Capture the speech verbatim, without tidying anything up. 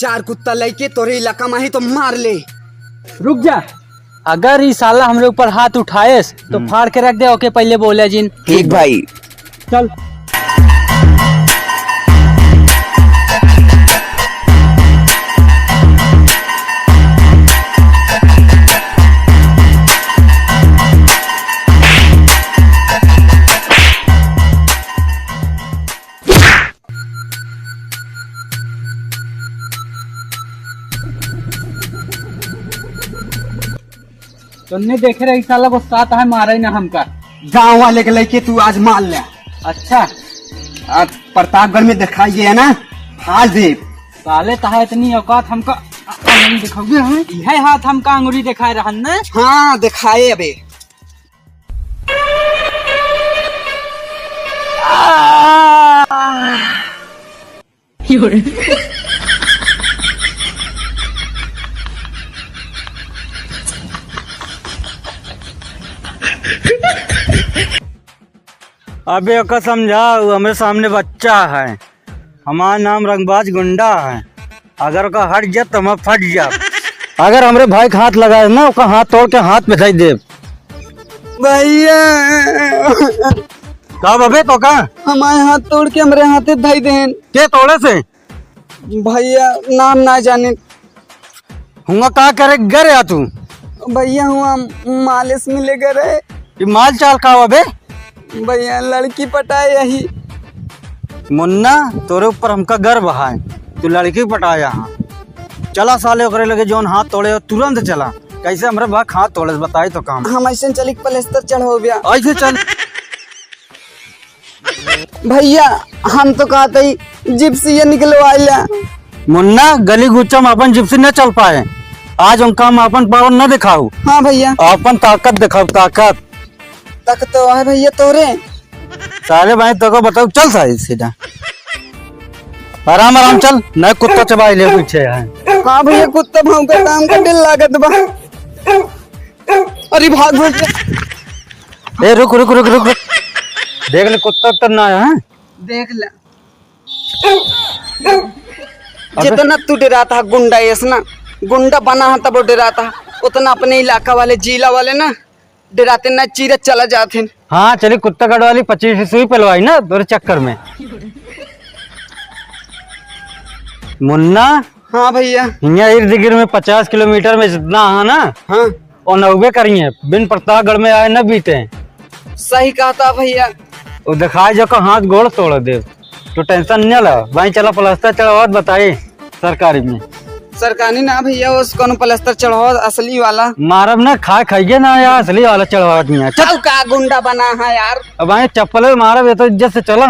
चार कुत्ता लइके तोरे इलाका में ही तो मार ले। रुक जा, अगर ई साला हमरे ऊपर हाथ उठाएस तो हम्म। फाड़ के रख दे। ओके, पहिले बोले जिन। ठीक भाई। चल। तुमने देखे रही साला, गुस्सा आता है, मारा ही ना हमका। गाँव वाले के लइके तू आज मार ले। अच्छा। आज प्रतापगढ़ में दिखाई गया ना, फाड़ दे। साले तहा इतनी औकात हमका अंगुरी दिखाओगे हमें? यह हाथ हमका अंगुरी दिखाए रहन ने? हाँ, दिखाए अबे। अबे ओका समझाओ, हमरे सामने बच्चा है, हमार नाम रंगबाज गुंडा है, अगर ओका हट जा तो हम फट जा। अगर हमरे भाई के हाथ लगाए ना, ओका हाथ तोड़ के हाथ पे धई देब। भैया। का बबे तो का? हमारे हाथ तोड़ के हमरे हाथे धई देन। के तोड़े से? भैया, नाम ना जाने। हुआ का करे गर या तू? भैया, हुआ मालिश मिले गर है। ये माल चाल का हुआ बे? भैया, लड़की पटाए यही। मुन्ना, तोरे ऊपर हमका गर्व है, तू लड़की पटाया है। चला साले, ओकरे लगे जौन हाथ तोड़े हो, तुरंत चला। कैसे हमरे बा हाथ तोड़े, बताई तो काम। हम ऐसे चली के प्लास्टर चढ़ो भैया। ऐसे चल। भैया, हम तो कहते ही जिप्सी ये निकलवा लिया। मुन्ना, गली गुच्चा में अपन जिप्सी न चल पाए। आज उनका हम अपन पावर न दिखाऊ। हाँ भैया। अपन ताकत दिखाऊ, ताकत। ताकत तो है भैया तोरे। साले भाई, तो को बताऊ, चल साले सीधा। आराम, आराम चल, नहीं कुत्ता चबाई ले पीछे है। हाँ भैया, कुत्ता भौंकता, हमका डर लागत बा। अरे भाग, भाग। ए, रुक, रुक, रुक, रुक, रुक। देख ले, कुत्ता उत्ता ना आया है। देख ले। अबे। जितना तू डराता है गुंडा, ऐसा ना गुंडा बना है तब वो डराता है, उतना अपने इलाका वाले, जिला वाले ना डराते ना, चीरा चला जाते हैं। हाँ, चली कुत्ता कट वाली पच्चीस सुई पलवाई ना तोरे चक्कर में। मुन्ना। हाँ भैया। यहाँ इर्द गिर्द में पचास किलोमीटर में जितना है ना, हाँ। वो नौबे करिए, बिन प्रतापगढ़ में आए न बीते। सही कहता भैया। वो दिखाए जो का हाथ गोड़ तोड़ दे, तो टेंशन न ला भाई, चला प्लास्टर चढ़ावत बताए सरकारी में। सरकारी ना भैया, उस कौन प्लास्टर चढ़ावत असली वाला। मारब ना, खा खाइए ना यार, असली वाला चढ़ावत नहीं है। चल। अब का गुंडा बना है यार। अब भाई चप्पल मारब, ये तो इज्जत से चला।